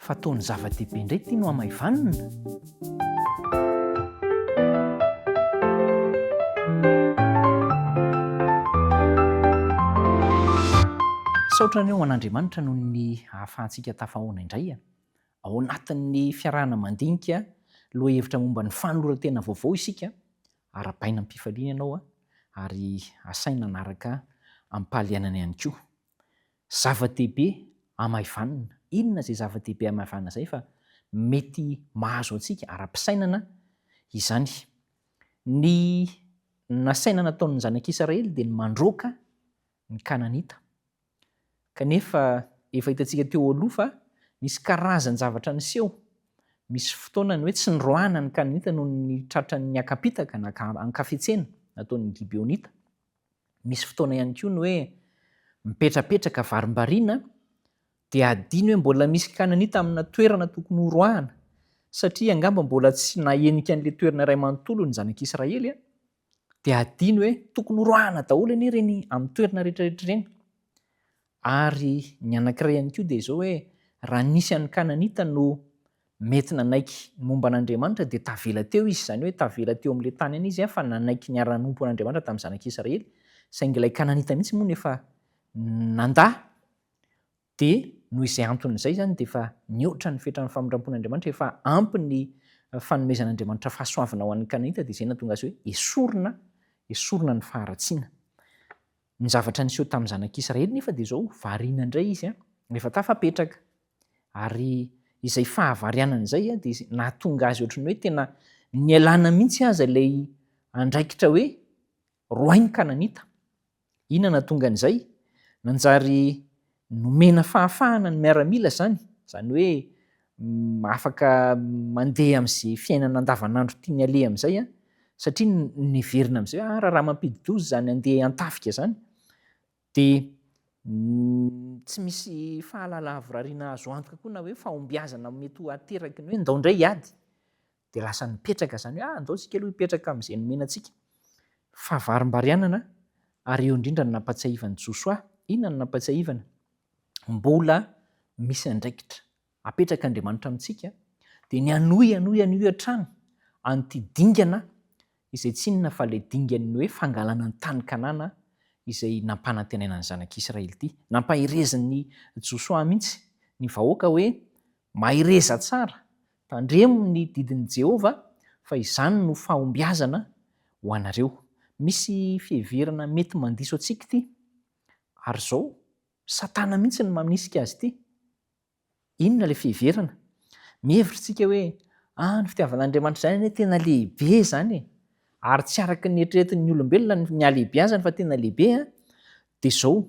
Fa toa ny zava-dehibe indray ity no hamaivanina. Misaotra anie ho an'Andriamanitra noho ny ahafahantsika tafahaona indray ao anatin'ny fiarahana mandinika lohahevitra momba ny fanoloran-tena vaovao isika. Arahabaina am-pifaliana ianao ary asaina hanaraka amim-pahalianana ihany koa. Zava-dehibe hamaivanina. Inona izay zava-dehibe hamaivanina izay fa mety mahazo antsika ara-pisainana izany. Ny nasaina nataon'ny zanak'Israely dia ny mandroaka ny Kananita. Kanefa efa hitantsika teo aloha fa nisy karazan-javatra niseho. Misy fotoana ny hoe tsy niroahana ny Kananita noho ny tratran'ny akapitaka na ankafetsena nataon'ny Gibeonita. Misy fotoana ihany koa ny hoe mipetrapetraka varimbariana dia adino hoe mbola misy Kananita amina toerana tokony horoahana, satria angamba mbola tsy nahenika an'ilay toerana iray manontolo ny zanak'Israely, dia adino hoe tokony horoahana daholo anie ireny amin'ny toerana rehetrarehetra ireny. Ary ny anankiray ihany koa dia izao hoe raha nisy an'ny Kananita no mety nanaiky ny momba an'Andriamanitra dia tavela teo izy, izany hoe tavela teo amin'ilay tany ihany izy fa nanaiky niara-nanompo an'Andriamanitra tamin'ny zanak'Israely, saingy ilay Kananita mihitsy moa no efa nandà, dia noho izay antony izay izany dia efa nihoatra ny fetran'ny famindram-pon'Andriamanitra, efa ampy ny fanomezan'Andriamanitra fahasoavana ho an'ny Kananita, dia izay no nahatonga azy hoe esorina, esorina ny faharatsiana. Ny zavatra niseho tamin'ny zanak'Israely nefa dia izao, variana indray izy rehefa tafapetraka. Ary izay fahavarianana izay dia nahatonga azy ohatran'ny hoe tena nialana mihitsy aza ilay andraikitra hoe roahy ny Kananita. Inona nahatonga an'izay? Nanjary nomena fahafahana ny miaramila izany, izany hoe afaka mandeha amin'izay fiainana andavanandro tiany aleha amin'izay, satria niverina amin'izay hoe ah raharaha mampidi-doza izany handeha an-tafika izany. Dia tsy misy fahalalavorariana azo antoka koa na hoe fahombiazana mety ho ateraky ny hoe ndao indray hiady. Dia lasa nipetraka izany hoe ah ndao isika aloha hipetraka amin'izay nomena antsika. Fahavarimbarianana ary eo indrindra no nampatsiahivan'i Josoa. Inona no nampatsiahivana? Mbola misy andraikitra apetrak'Andriamanitra amintsika dia ny hanohy hanohy hanohy hatrany an'ity dingana izay tsy inona fa ilay dingan'ny hoe fangalana ny tany Kanana izay nampanantenaina ny zanak'Israely ity. Nampaherezin'i Josoa mihitsy ny vahoaka hoe, Mahereza tsara, tandremo ny didin'i Jehovah, fa izany no fahombiazana ho anareo. Misy fiheverana mety mandiso antsika ity, ary izao, Satana mihitsy no manisika azy ity. Inona ilay fiheverana? Mihevitra isika hoe, ah, ny fitiavan'Andriamanitra izany anie tena lehibe izany e! Ary tsy araka ny eritreretin'ny olombelona ny halehibeazany fa tena lehibe an! Dia izao,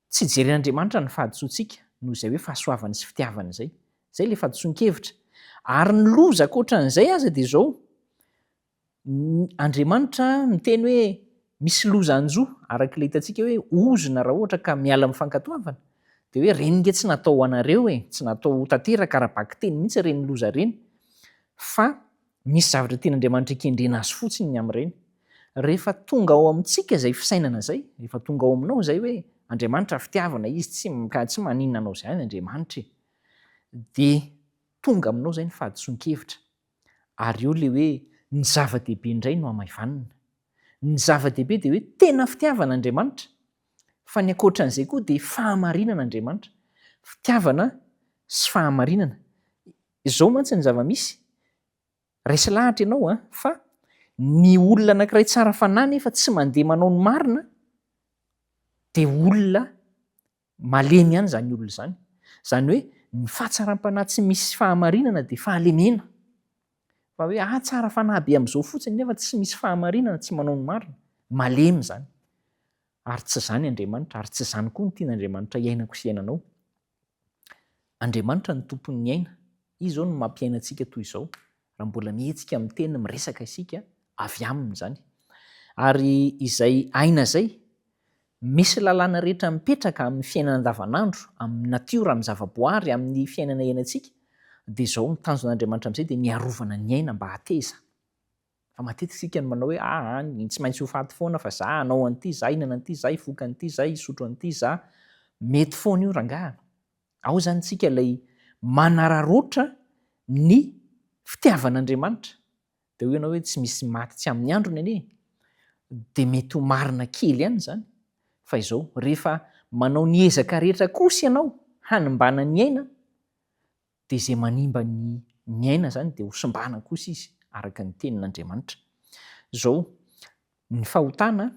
tsy jeren'Andriamanitra ny fahadisoantsika noho izay hoe fahasoavany sy fitiavany izay. Izay ilay fahadisoan-kevitra. Ary ny loza ankoatran'izay aza dia izao, Andriamanitra miteny hoe misy loza hanjo, araka ilay hitantsika hoe ozona raha ohatra ka miala amin'ny fankatoavana, dia hoe ireny nge tsy natao ho anareo e, tsy natao ho tanteraka ara-bakiteny mihitsy ireny loza ireny, fa misy zavatra tian'Andriamanitra hikendrena azy fotsiny ny amin'ireny. Rehefa tonga ao amintsika izay fisainana izay, rehefa tonga ao aminao izay hoe Andriamanitra fitiavana Izy, tsy tsy maninona anao izany Andriamanitra e, dia tonga aminao izay ny fahadisoan-kevitra. Ary eo ilay hoe ny zava-dehibe indray no hamaivanina. Ny zava-dehibe dia hoe tena fitiavana Andriamanitra, fa ny ankoatran'izay koa dia fahamarinana Andriamanitra. Fitiavana sy fahamarinana. Izao mantsy ny zava-misy, resy lahatra ianao an, fa ny olona anankiray tsara fanahy nefa tsy mandeha manao ny marina dia olona Malemy ihany izany olona izany. Izany hoe ny fahatsaram-panahy tsy misy fahamarinana dia fahalemena. Fa hoe ah tsara fanahy be amin'izao fotsiny nefa tsy misy fahamarinana, tsy manao ny marina. Malemy izany. Ary tsy izany Andriamanitra, ary tsy izany koa no tian'Andriamanitra hiainako sy hiainanao. Andriamanitra no tompon'ny aina. Izy izao no mampiaina antsika toy izao. Raha mbola mihetsika miteny, miresaka isika, avy aminy izany. Ary izay aina izay, misy lalàna rehetra mipetraka amin'ny fiainana andavanandro, amin'ny natiora, amin'ny zavaboary, amin'ny fiainana iainantsika, dia izao ny tanjon'Andriamanitra amin'izay dia ny hiarovana ny aina mba hateza. Fa matetika isika no manao hoe aa tsy maintsy ho faty foana fa za hanao an'ity, za hihinana an'ity, za hifoka an'ity, za hisotro an'ity, za. Mety foana io rangaha. Ao izany tsika ilay manararaotra ny fitiavan'Andriamanitra. Dia hoy ianao hoe tsy misy maty tsy amin'ny androny anie e! Dia mety ho marina kely ihany izany. Fa izao, rehefa manao ny ezaka rehetra kosa ianao hanimbana ny aina, dia izay manimba ny ny aina izany dia hosimbana kosa izy, araka ny tenin'Andriamanitra. Izao, ny fahotana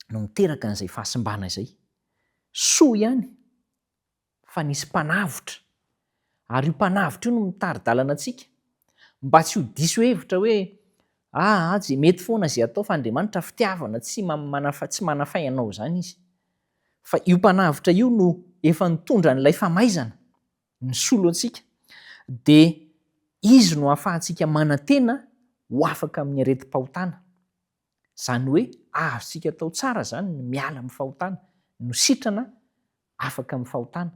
no miteraka an'izay fahasimbana izay. Soa ihany fa nisy mpanavotra, ary io mpanavotra io no mitari-dalana antsika, mba tsy ho diso hevitra hoe, aa ze mety foana ze atao fa Andriamanitra fitiavana tsy tsy manafay anao izany izy. Fa io mpanavotra io no efa nitondra an'ilay famaizana, nisolo antsika, dia izy no ahafahantsika manantena ho afaka amin'ny aretim-pahotana. Izany hoe azontsika atao tsara izany ny miala amin'ny fahotana, no sitrana afaka amin'ny fahotana.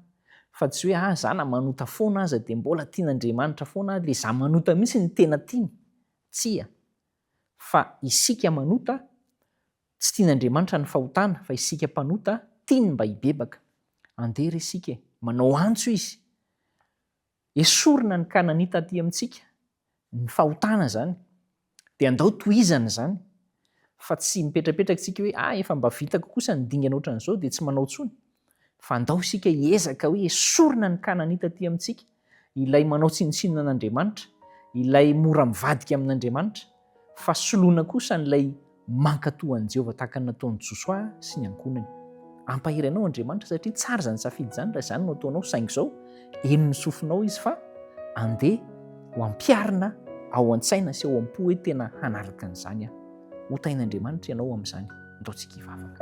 Fa tsy hoe ah za na manota foana aza dia mbola tian'Andriamanitra foana aho, le za manota mihitsy no tena tiany. Tsia. Fa isika manota, tsy tian'Andriamanitra ny fahotana, fa isika mpanota tiany mba hibebaka. Andeha re isika e! Manao antso Izy. Esorina ny Kananita aty amintsika, ny fahotana izany, dia andao tohizana izany, fa tsy mipetrapetraka isika hoe ah efa mba vitako kosa ny dingana ohatran'izao dia tsy manao intsony, fa andao isika hiezaka hoe esorina ny Kananita aty amintsika, ilay manao tsinontsinona an'Andriamanitra, ilay mora mivadika amin'Andriamanitra, fa soloina kosa an'ilay mankatò an'i Jehovah tahaka ny nataon'i Josoa sy ny ankohonany. Hampahery anao Andriamanitra satria tsara izany safidy izany raha izany no ataonao, saingy izao, henon'ny sofinao izy fa andeha ho ampiharina ao an-tsaina sy ao am-po hoe tena hanaraka an'izany aho. Hotahin'Andriamanitra ianao amin'izany. Ndao tsika hivavaka.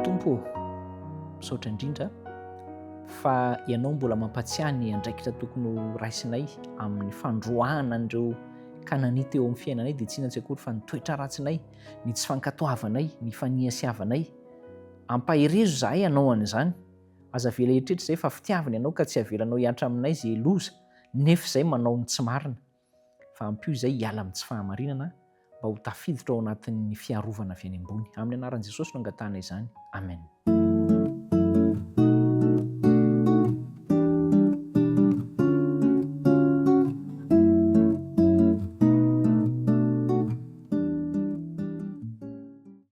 Tompo ô, misaotra indrindra fa Ianao mbola mampatsiahy ny andraikitra tokony ho raisinay amin'ny fandroahana an'ireo Kananita eo amin'ny fiainanay dia tsy inona tsy akory fa ny toetra ratsinay, ny tsy fankatoavanay, ny faniasiavanay. Ampaherezo izahay hanao an'izany. Aza avela hieritreritra izay fa fitiavany ianao ka tsy avelanao hihatra aminay izay loza nefa izay manao ny tsy marina. Fa ampio izay hiala amin'ny tsy fahamarinana mba ho tafiditra ao anatin'ny fiarovana avy any ambony. Amin'ny anaran'i Jesosy no angatahana izany. Amen.